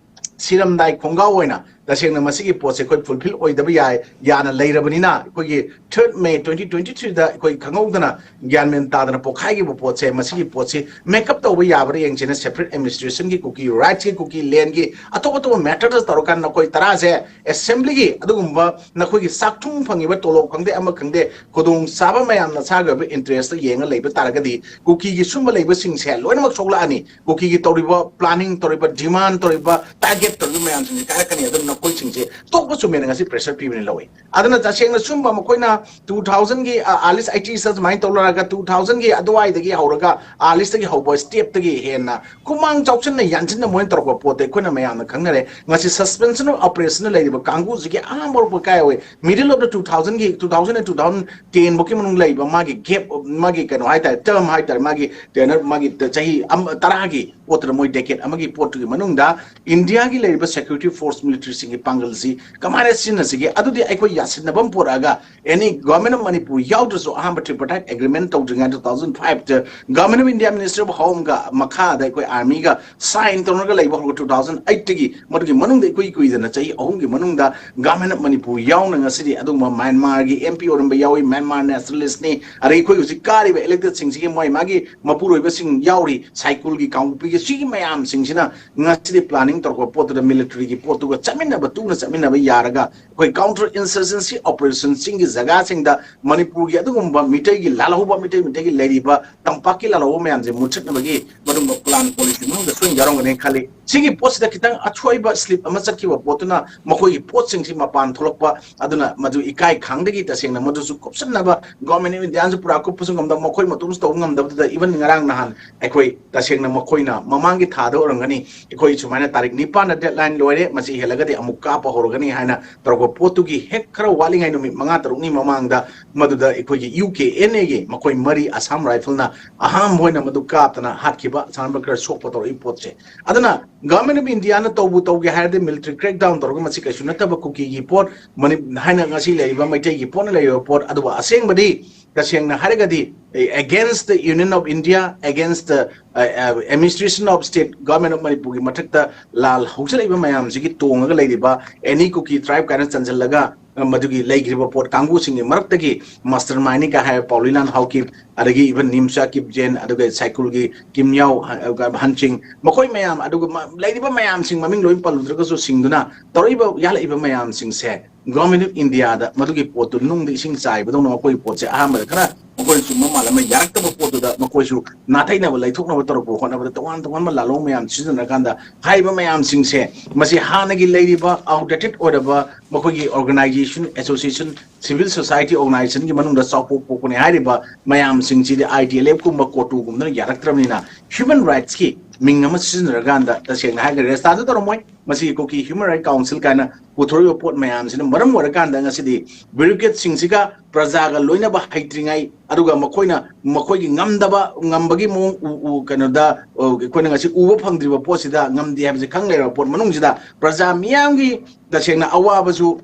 ꯁꯤꯔꯝꯗꯥꯏ ꯈꯣꯡꯒꯥꯎ ꯑꯣꯏꯅ ꯇꯁꯦꯡꯅ ꯃꯁꯤꯒꯤ ꯄꯣꯠꯁꯦ ꯑꯩꯈꯣꯏ ꯐꯨꯜꯐꯤꯜ ꯑꯣꯏꯗꯕ ꯌꯥꯏ ꯌꯥꯅ ꯂꯩꯔꯕꯅꯤꯅ, ꯑꯩꯈꯣꯏꯒꯤ ꯊꯥꯔꯠ ꯃꯦ ꯇ꯭ꯋꯦꯟꯇꯤ ꯇ꯭ꯋꯦꯟꯇꯤ ꯊ꯭ꯔꯤꯗ ꯑꯩꯈꯣꯏ ꯈꯪꯍꯧꯗꯅ ꯒ꯭ꯌꯥꯟ ꯃꯦꯟ ꯇꯥꯗꯅ ꯄꯣꯛꯈꯥꯏꯈꯤꯕ ꯄꯣꯠꯁꯦ, ꯃꯁꯤꯒꯤ ꯄꯣꯠꯁꯤ ꯃꯦꯀꯞ ꯇꯧꯕ ꯌꯥꯕ꯭ꯔꯥ ꯌꯦꯡꯁꯤꯅ, ꯁꯦꯄꯔꯦꯠ ꯑꯦꯗꯃꯤꯅꯤꯁꯇ꯭ꯔꯦꯁꯟꯒꯤ, ꯀꯨꯀꯤ ꯔꯥꯏꯠꯁꯀꯤ, ꯀꯨꯀꯤ ꯂꯦꯟꯒꯤ, ꯑꯇꯣꯞ ꯑꯇꯣꯞꯄ ꯃꯦꯇꯔꯗ ꯇꯧꯔꯀꯥꯟꯗ ꯅꯈꯣꯏ ꯇꯔꯥꯁꯦ ꯑꯦꯁꯦꯝꯕ꯭ꯂꯤꯒꯤ ꯑꯗꯨꯒꯨꯝꯕ ꯅꯈꯣꯏꯒꯤ ꯆꯥꯛꯊꯨꯡ ꯐꯪꯉꯤꯕ ꯇꯣꯂꯣꯞ ꯈꯪꯗꯦ ꯑꯃ ꯈꯪꯗꯦ, ꯈꯨꯗꯣꯡ ꯆꯥꯕ ꯃꯌꯥꯝꯅ ꯆꯥꯈ꯭ꯔꯕ ꯏꯟꯇꯔꯦꯁꯇ ꯌꯦꯡꯉ ꯂꯩꯕ ꯇꯥꯔꯒꯗꯤ ꯀꯨꯀꯤꯒꯤ ꯁꯨꯝꯕ ꯂꯩꯕꯁꯤꯡꯁꯦ ꯂꯣꯏꯅꯃꯛ ꯁꯣꯛꯂꯛꯑꯅꯤ꯫ ꯀꯨꯀꯤꯒꯤ ꯇꯧꯔꯤꯕ ꯄ꯭ꯂꯥꯅꯤꯡ ꯇꯧꯔꯤꯕ, ꯗꯤꯃꯥꯟ ꯇꯧꯔꯤꯕ, ꯇꯥꯔꯒꯦꯠ ꯇꯧꯔꯤꯕ ꯃꯌꯥꯝꯁꯤꯡꯁꯦ ꯀꯥꯏꯔꯛꯀꯅꯤ꯫ ꯑꯗꯨꯅ ꯅꯈꯣꯏꯁꯤꯡꯁꯦ ꯇꯣꯛꯄ ꯆꯨꯝꯃꯦꯅ ꯉꯁꯤ ꯄ꯭ꯔꯦꯁꯔ ꯄꯤꯕꯅꯤ ꯂꯧꯏ꯫ ꯑꯗꯨꯅ ꯇꯁꯦꯡꯅ ꯁꯨꯝꯕ ꯃꯈꯣꯏꯅ ꯇꯨ ꯊꯥꯎꯖꯟꯒꯤ ꯑꯥꯔꯂꯤꯁ ꯑꯩꯇꯤꯁꯇ ꯁꯨꯃꯥꯏꯅ ꯇꯧꯔꯛꯑꯒ ꯇꯨ ꯊꯥꯎꯖꯟꯒꯤ ꯑꯗꯨꯋꯥꯏꯗꯒꯤ ꯍꯧꯔꯒ ꯑꯥꯔꯂꯤꯁꯇꯒꯤ ꯍꯧꯕ ꯁ꯭ꯇꯦꯞꯇꯒꯤ ꯍꯦꯟꯅ ꯈꯨꯃꯥꯡ ꯆꯥꯎꯁꯤꯟꯅ ꯌꯥꯟꯁꯤꯟꯅ ꯃꯣꯏꯅ ꯇꯧꯔꯛꯄ ꯄꯣꯠꯇ ꯑꯩꯈꯣꯏꯅ ꯃꯌꯥꯝꯅ ꯈꯪꯅꯔꯦ꯫ ꯉꯁꯤ ꯁꯁꯄꯦꯟꯁꯟ ꯑꯣꯐ ꯑꯣꯄꯔꯦꯁꯟꯗ ꯂꯩꯔꯤꯕ ꯀꯥꯡꯕꯨꯁꯤꯒꯤ ꯑꯍꯥꯟꯕ ꯍꯧꯔꯛꯄ ꯀꯥꯏ ꯑꯣꯏ? ꯃꯤꯗꯜ ꯑꯣꯐ ꯗ ꯇꯨ ꯊꯥꯎꯖꯟꯒꯤ, two thousand and two thousand ten ꯐꯧꯀꯤ ꯃꯅꯨꯡꯗ ꯂꯩꯕ ꯃꯥꯒꯤ ꯒꯦꯞ, ꯃꯥꯒꯤ ꯀꯩꯅꯣ ꯍꯥꯏꯇꯥꯔꯦ, ꯇꯔꯝ ꯍꯥꯏꯇꯥꯔꯦ, ꯃꯥꯒꯤ ꯇꯦꯅꯔ, ꯃꯥꯒꯤ ꯆꯍꯤ ꯑꯃ, ꯇꯔꯥꯒꯤ ꯄꯣꯠꯇꯨꯗ, ꯃꯣꯏ ꯗꯦꯀꯦꯠ ꯑꯃꯒꯤ ꯄꯣꯠꯇꯨꯒꯤ ꯃꯅꯨꯡꯗ ꯏꯟꯗꯤꯌꯥꯒꯤ ꯂꯩꯔꯤꯕ ꯁꯦꯀ꯭ꯌꯨꯔꯤꯇꯤ ꯐꯣꯔꯁ ꯃꯤꯂꯤꯇꯔꯤꯁꯤꯡꯒꯤ ꯄꯥꯡꯒꯜꯁꯤ ꯀꯃꯥꯏꯅ ꯁꯤꯖꯤꯟꯅꯁꯤꯒꯦ? ꯑꯗꯨꯗꯤ ꯑꯩꯈꯣꯏ ꯌꯥꯁꯤꯟꯅꯕ ꯑꯃ ꯄꯨꯔꯛꯑꯒ ꯑꯦꯅꯤ ꯒꯣꯔꯃꯦꯟ ꯑꯣꯐ ꯃꯅꯤꯄꯨꯔ ꯌꯥꯎꯗ꯭ꯔꯁꯨ ꯑꯍꯥꯟꯕ ꯇ꯭ꯔꯤꯄꯥꯔꯇꯥꯏꯠ ꯑꯦꯒ꯭ꯔꯤꯃꯦꯟ ꯇꯧꯗ꯭ꯔꯤꯉꯩ ꯇꯨ ꯊꯥꯎꯖꯟ ꯐꯥꯏꯚꯇ government of India minister of ꯍꯣꯝꯒ ꯃꯈꯥꯗ ꯑꯩꯈꯣꯏ ꯑꯥꯔꯃꯤꯒ ꯁꯥꯏꯟ ꯇꯧꯅꯔꯒ ꯂꯩꯕ ꯍꯧꯔꯒ ꯇꯨ ꯊꯥꯎꯖꯟ ꯑꯩꯠꯇꯒꯤ, ꯃꯗꯨꯒꯤ ꯃꯅꯨꯡꯗ ꯏꯀꯨꯏ ꯀꯨꯏꯗꯅ ꯆꯍꯤ ꯑꯍꯨꯝꯒꯤ ꯃꯅꯨꯡꯗ ꯒꯣꯔꯃꯦꯟ ꯑꯣꯐ ꯃꯅꯤꯄꯨꯔ ꯌꯥꯎꯅ ꯉꯁꯤꯗꯤ ꯑꯗꯨꯒꯨꯝꯕ ꯃ꯭ꯌꯥꯟꯃꯥꯔꯒꯤ ꯑꯦꯝ ꯄꯤ ꯑꯣꯏꯔꯝꯕ ꯌꯥꯎꯏ, ꯃ꯭ꯌꯥꯟꯃꯥꯔ ꯅꯦꯁꯅꯦꯂꯤꯁꯅꯤ, ꯑꯗꯩ ꯑꯩꯈꯣꯏ ꯍꯧꯖꯤꯛ ꯀꯥꯔꯤꯕ ꯏꯂꯦꯛꯇꯦꯗꯁꯤꯡꯁꯤꯒꯤ ꯃꯣꯏ ꯃꯥꯒꯤ ꯃꯄꯨꯔꯣꯏꯕꯁꯤꯡ ꯌꯥꯎꯔꯤ, ꯁꯥꯏꯀꯨꯜꯒꯤ, ꯀꯥꯡꯄꯣꯛꯄꯤꯒꯤ, ꯁꯤꯒꯤ ꯃꯌꯥꯝꯁꯤꯡꯁꯤꯅ ꯉꯁꯤꯗꯤ ꯄ꯭ꯂꯥꯅꯤꯡ ꯇꯧꯔꯛꯄ ꯄꯣꯠꯇꯨꯗ ꯃꯤꯂꯤꯇꯔꯤꯒꯤ ꯄꯣꯠꯇꯨꯒ ꯆꯠꯃꯤꯟꯅꯕ, ꯇꯨꯅ ꯆꯠꯃꯤꯟꯅꯕ ꯌꯥꯔꯒ ꯑꯩꯈꯣꯏ ꯀꯥꯎꯟꯇꯔ ꯏꯟꯁꯔꯖꯦꯟꯁꯤ ꯑꯣꯄꯔꯦꯁꯟꯁꯤꯡꯒꯤ ꯖꯒꯥꯁꯤꯡꯗ ꯃꯅꯤꯄꯨꯔꯒꯤ ꯑꯗꯨꯒꯨꯝꯕ ꯃꯤꯇꯩꯒꯤ ꯂꯥꯜꯍꯧꯕ, ꯃꯤꯇꯩ, ꯃꯤꯇꯩꯒꯤ ꯂꯩꯔꯤꯕ ꯇꯝꯄꯥꯛꯀꯤ ꯂꯥꯜꯍꯧꯕ ꯃꯌꯥꯝꯁꯦ ꯃꯨꯠꯊꯠꯅꯕꯒꯤ ꯃꯗꯨꯒꯨꯝꯕ ꯄ꯭ꯂꯥꯟ ꯄꯣꯂꯤꯁꯤ ꯃꯅꯨꯡꯗ ꯁꯣꯏꯅ ꯌꯥꯎꯔꯝꯒꯅꯤ ꯈꯜꯂꯤ꯫ ꯁꯤꯒꯤ ꯄꯣꯠꯁꯤꯗ ꯈꯤꯇꯪ ꯑꯁꯣꯏꯕ ꯁ꯭ꯂꯤꯞ ꯑꯃ ꯆꯠꯈꯤꯕ ꯄꯣꯠꯇꯨꯅ ꯃꯈꯣꯏꯒꯤ ꯄꯣꯠꯁꯤꯡꯁꯤ ꯃꯄꯥꯟ ꯊꯣꯛꯂꯛꯄ, ꯑꯗꯨꯅ ꯃꯗꯨ ꯏꯀꯥꯏ ꯈꯪꯗꯒꯤ ꯇꯁꯦꯡꯅ ꯃꯗꯨꯁꯨ ꯀꯨꯞꯁꯟꯅꯕ ꯒꯣꯔꯃꯦꯟ ꯑꯣꯐ ꯏꯟꯗꯤꯌꯥꯅꯁꯨ ꯄꯨꯔꯥ ꯀꯨꯞꯄꯁꯨ ꯉꯝꯗꯕ, ꯃꯈꯣꯏ ꯃꯇꯣꯝꯁꯨ ꯇꯧꯕ ꯉꯝꯗꯕꯗꯨꯗ, ꯏꯚꯟ ꯉꯔꯥꯡ ꯅꯍꯥꯟ ꯑꯩꯈꯣꯏ ꯇꯁꯦꯡꯅ ꯃꯈꯣꯏꯅ ꯃꯃꯥꯡꯒꯤ ꯊꯥꯗ ꯑꯣꯏꯔꯝꯒꯅꯤ, ꯑꯩꯈꯣꯏ ꯁꯨꯃꯥꯏꯅ ꯇꯥꯔꯤꯛ ꯅꯤꯄꯥꯟꯗ ꯗꯦꯗꯂꯥꯏꯟ ꯂꯣꯏꯔꯦ, ꯃꯁꯤ ꯍꯦꯜꯂꯒꯗꯤ ꯑꯃꯨꯛ ꯀꯥꯞꯄ ꯍꯧꯔꯒꯅꯤ ꯍꯥꯏꯅ ꯇꯧꯔꯛꯄ ꯄꯣꯠꯇꯨꯒꯤ ꯍꯦꯛ ꯈꯔ ꯋꯥꯠꯂꯤꯉꯩ ꯅꯨꯃꯤꯠ ꯃꯉꯥ ꯇꯔꯨꯛꯅꯤ ꯃꯃꯥꯡꯗ ꯃꯗꯨꯗ ꯑꯩꯈꯣꯏꯒꯤ ꯌꯨ ꯀꯦ ꯑꯦꯟ ꯑꯦꯒꯤ ꯃꯈꯣꯏ ꯃꯔꯤ ꯑꯁꯥꯝ ꯔꯥꯏꯐꯜꯅ ꯑꯍꯥꯟꯕ ꯑꯣꯏꯅ ꯃꯗꯨ ꯀꯥꯞꯇꯅ ꯍꯥꯠꯈꯤꯕ, ꯑꯁꯥꯝ ꯔꯥꯏꯐꯜ ꯈꯔ ꯁꯣꯛꯄ ꯇꯧꯔꯛꯏ ꯄꯣꯠꯁꯦ꯫ ꯑꯗꯨꯅ ꯒꯣꯔꯃꯦꯟ ꯑꯣꯐ ꯏꯟꯗꯤꯌꯥꯅ ꯇꯧꯕ ꯇꯧꯒꯦ ꯍꯥꯏꯔꯗꯤ ꯃꯤꯂꯤꯇꯔꯤ ꯀ꯭ꯔꯦꯛ ꯗꯥꯎꯟ ꯇꯧꯔꯒ ꯃꯁꯤ ꯀꯩꯁꯨ ꯅꯠꯇꯕ ꯀꯨꯀꯤꯒꯤ ꯄꯣꯠ, ꯃꯅꯤ-, ꯍꯥꯏꯅ ꯉꯁꯤ ꯂꯩꯔꯤꯕ ꯃꯩꯇꯩꯒꯤ ꯄꯣꯠꯅ ꯂꯩꯔꯤꯕ ꯄꯣꯠ, ꯑꯗꯨꯕꯨ ꯑꯁꯦꯡꯕꯗꯤ ꯇꯁꯦꯡꯅ ꯍꯥꯏꯔꯒꯗꯤ against the Union of India, against the administration of state government of ꯃꯅꯤꯄꯨꯔꯒꯤ ꯃꯊꯛꯇ ꯂꯥꯜ ꯍꯧꯖꯔꯛꯏꯕ ꯃꯌꯥꯝꯁꯤꯒꯤ ꯇꯣꯡꯉꯒ ꯂꯩ꯫ ꯂꯩꯔꯤꯕ ꯑꯦꯅꯤ ꯀꯨꯀꯤ ꯇ꯭ꯔꯥꯏꯕ ꯀꯥꯏꯅ ꯆꯟꯁꯤꯜꯂꯒ ꯃꯗꯨꯒꯤ ꯂꯩꯈ꯭ꯔꯤꯕ ꯄꯣꯠ ꯀꯥꯡꯕꯨꯁꯤꯡꯒꯤ ꯃꯔꯛꯇꯒꯤ ꯃꯥꯁꯇꯔ ꯃꯥꯏꯟꯅꯤ ꯀꯥꯏ ꯍꯥꯏꯕ ꯄꯥꯎꯂꯤꯂꯥꯟ ꯍꯥꯎꯀꯤꯞ, ꯑꯗꯒꯤ ꯏꯚꯟ ꯅꯤꯝꯆꯥ ꯀꯤꯞꯖꯦꯟ, ꯑꯗꯨꯒ ꯁꯥꯏꯀꯨꯜꯒꯤ ꯀꯤꯝꯌꯥꯎ ꯍꯟꯆꯤꯡ, ꯃꯈꯣꯏ ꯃꯌꯥꯝ, ꯑꯗꯨꯒ ꯂꯩꯔꯤꯕ ꯃꯌꯥꯝꯁꯤꯡ ꯃꯃꯤꯡ ꯂꯣꯏ ꯄꯜꯂꯨꯗ꯭ꯔꯒꯁꯨ ꯁꯤꯡꯗꯨꯅ ꯇꯧꯔꯛꯏꯕ ꯌꯥꯜꯂꯛꯏꯕ ꯃꯌꯥꯝꯁꯤꯡꯁꯦ Government of Indiaꯗ ꯃꯗꯨꯒꯤ ꯄꯣꯠꯇꯨ ꯅꯨꯡꯗ ꯏꯁꯤꯡ ꯆꯥꯏꯕꯗꯧꯅ ꯃꯈꯣꯏꯒꯤ ꯄꯣꯠꯁꯦ ꯑꯍꯥꯟꯕꯗ ꯈꯔ ꯃꯈꯣꯏꯅ ꯆꯨꯝꯕ ꯃꯥꯜꯂꯝꯕ ꯌꯥꯔꯛꯇꯕ ꯄꯣꯠꯇꯨꯗ ꯃꯈꯣꯏꯁꯨ ꯅꯥꯊꯩꯅꯕ ꯂꯩꯊꯣꯛꯅꯕ ꯇꯧꯔꯛꯄ ꯍꯣꯠꯅꯕꯗ ꯇꯣꯉꯥꯟ ꯇꯣꯉꯥꯟꯕ ꯂꯥꯂꯣꯡ ꯃꯌꯥꯝ ꯁꯤꯖꯤꯟꯅꯔꯀꯥꯟꯗ ꯍꯥꯏꯔꯤꯕ ꯃꯌꯥꯝꯁꯤꯡꯁꯦ ꯃꯁꯤ ꯍꯥꯟꯅꯒꯤ ꯂꯩꯔꯤꯕ ꯑꯥꯎꯠꯗꯦꯇꯦꯠ ꯑꯣꯏꯔꯕ ꯃꯈꯣꯏꯒꯤ organization, association, civil society organizationꯒꯤ ꯃꯅꯨꯡꯗ ꯆꯥꯎꯄꯣꯛ ꯄꯣꯛꯄꯅꯤ ꯍꯥꯏꯔꯤꯕ ꯃꯌꯥꯝꯁꯤꯡꯁꯤꯗꯤ ITLFꯀꯨꯝꯕ ꯀꯣꯇꯨꯒꯨꯝꯕꯅ ꯌꯥꯔꯛꯇ꯭ꯔꯕꯅꯤꯅ human rightsꯀꯤ ꯃꯤꯡ ꯑꯃ ꯁꯤꯖꯤꯟꯅꯔꯀꯥꯟꯗ ꯇꯁꯦꯡꯅ ꯍꯥꯏꯔꯒ registerꯁꯨ ꯇꯧꯔꯝꯃꯣꯏ꯫ ꯃꯁꯤꯒꯤ ꯀꯨꯀꯤ Human Rights Council ꯀꯥꯏꯅ ꯄꯨꯊꯣꯔꯛꯏꯕ ꯄꯣꯠ ꯃꯌꯥꯝꯁꯤꯅ ꯃꯔꯝ ꯑꯣꯏꯔꯀꯥꯟꯗ ꯉꯁꯤꯗꯤ bureaucratꯁꯤꯡꯁꯤꯒ ꯄ꯭ꯔꯖꯥꯒ ꯂꯣꯏꯅꯕ ꯍꯩꯇ꯭ꯔꯤꯉꯩ, ꯑꯗꯨꯒ ꯃꯈꯣꯏꯅ ꯃꯈꯣꯏꯒꯤ ꯉꯝꯗꯕ, ꯉꯝꯕꯒꯤ ꯃꯑꯣꯡ ꯎ, ꯎ, ꯀꯩꯅꯣꯗ, ꯑ, ꯑꯩꯈꯣꯏꯅ ꯉꯁꯤ ꯎꯕ ꯐꯪꯗ꯭ꯔꯤꯕ ꯄꯣꯠꯁꯤꯗ ꯉꯝꯗꯦ ꯍꯥꯏꯕꯁꯤ ꯈꯪ ꯂꯩꯔꯕ ꯄꯣꯠ ꯃꯅꯨꯡꯁꯤꯗ ꯄ꯭ꯔꯖꯥ ꯃꯤꯌꯥꯝꯒꯤ ꯇꯁꯦꯡꯅ ꯑꯋꯥꯕꯁꯨ